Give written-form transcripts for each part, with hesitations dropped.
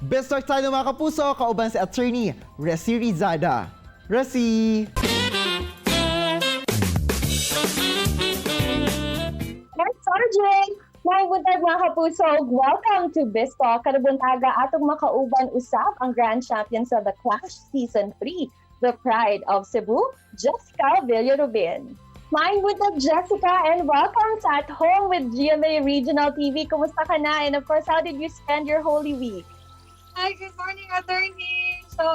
Best Talk tayo, mga kapuso, kauban si Attorney Resi Rizada. Resi! Yes, Sergeant! Maayong buntag, mga kapuso. Welcome to BizTalk. Karong buntaga, atong makauban usab ang Grand Champion sa The Clash Season 3, The Pride of Cebu, Jessica Villarubin. Maayong buntag, Jessica, and welcome sa At Home with GMA Regional TV. Kumusta ka na? And of course, how did you spend your Holy Week? Hi, good morning, attorney. So,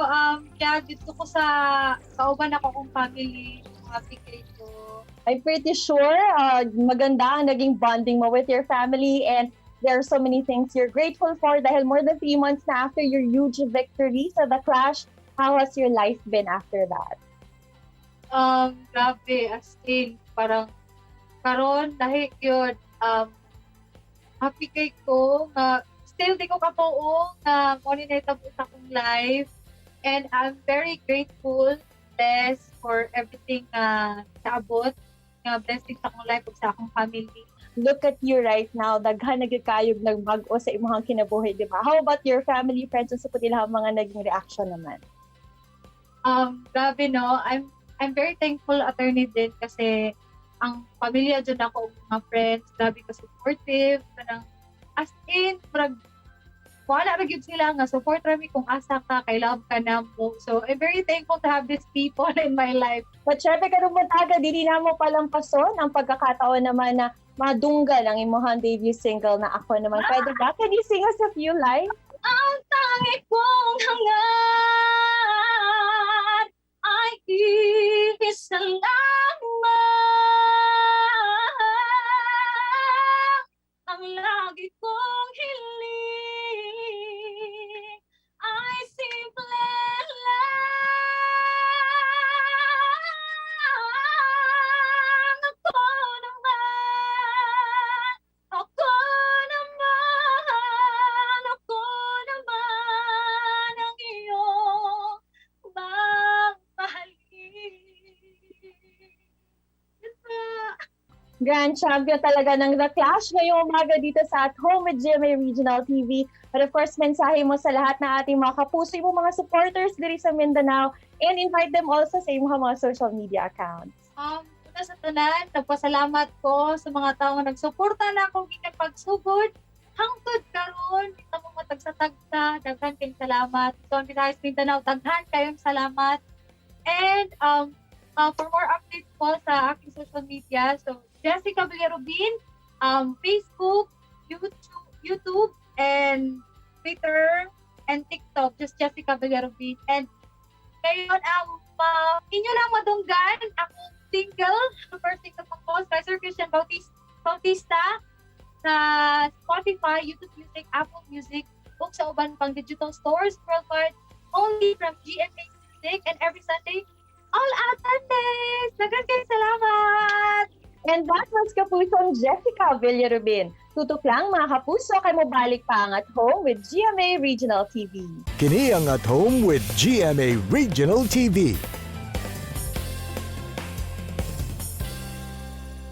yeah, dito ko sa kauban ako kong family. Happy kaayo ko. I'm pretty sure maganda ang naging bonding mo with your family and there are so many things you're grateful for dahil more than 3 months na after your huge victory sa The Clash. How has your life been after that? Grabe, as in, parang karon lahi yun, happy kaayo ko nga still di ko katuo nga mo ni nahitabo sa akong life and I'm very grateful, blessed for everything nga naabot nga blessing sa akong life ug sa akong family. Look at you right now. Daghan na gyud kayog nagbag-o sa imong kinabuhi, di ba? How about your family, friends, unsa pud ilang mga naging reaction naman? Grabe, no. I'm very thankful, attorney, din kasi ang pamilya dyan ako ug mga friends, grabe ka supportive, kanang as in murag wala ra gyud sila nga support ra mi kung asa ka kay love ka namo. So I'm very thankful to have these people in my life. But syempre, karong buntaga, dili namo palampason ang pagkakataon naman na madunggan ang imong debut single na "Ako Naman." Pwede ba? Can you sing us a few lines? Ang tangi kong hangad ay iisa lamang. Ang lagi kong hiling ay simple lang. Ako naman, ako naman, ako naman ang iyong mamahalin. Yun po. Grand champion talaga ng The Clash ngayong umaga dito sa At Home with GMA Regional TV. But of course, mensahe mo sa lahat ng ating mga kapuso, yung mga supporters diri sa Mindanao, and invite them also sa imong mga social media accounts. Una sa tanan, nagpasalamat ko sa mga tawo nga nagsuporta nako gikan pagsugod hangtod karon, kita mo matagsa-tagsa, daghan kayong salamat. So, Visayas, Mindanao, daghan kayong salamat. And for more updates po sa aking social media, so Jessica Villarubin, Facebook, YouTube, and Twitter, and TikTok, just Jessica Villarubin. And ngayon, inyo lang madunggan akong single, first single composed by Sir Christian Bautista sa Spotify, YouTube Music, Apple Music, ug sa uban pang digital stores worldwide, only from GMA Music and every Sunday, All Out Sundays! Daghan kayong salamat! And that was Kapusong Jessica Villarubin. Tutok lang, mga kapuso, kay mobalik pa ang At Home with GMA Regional TV. Kini ang At Home with GMA Regional TV.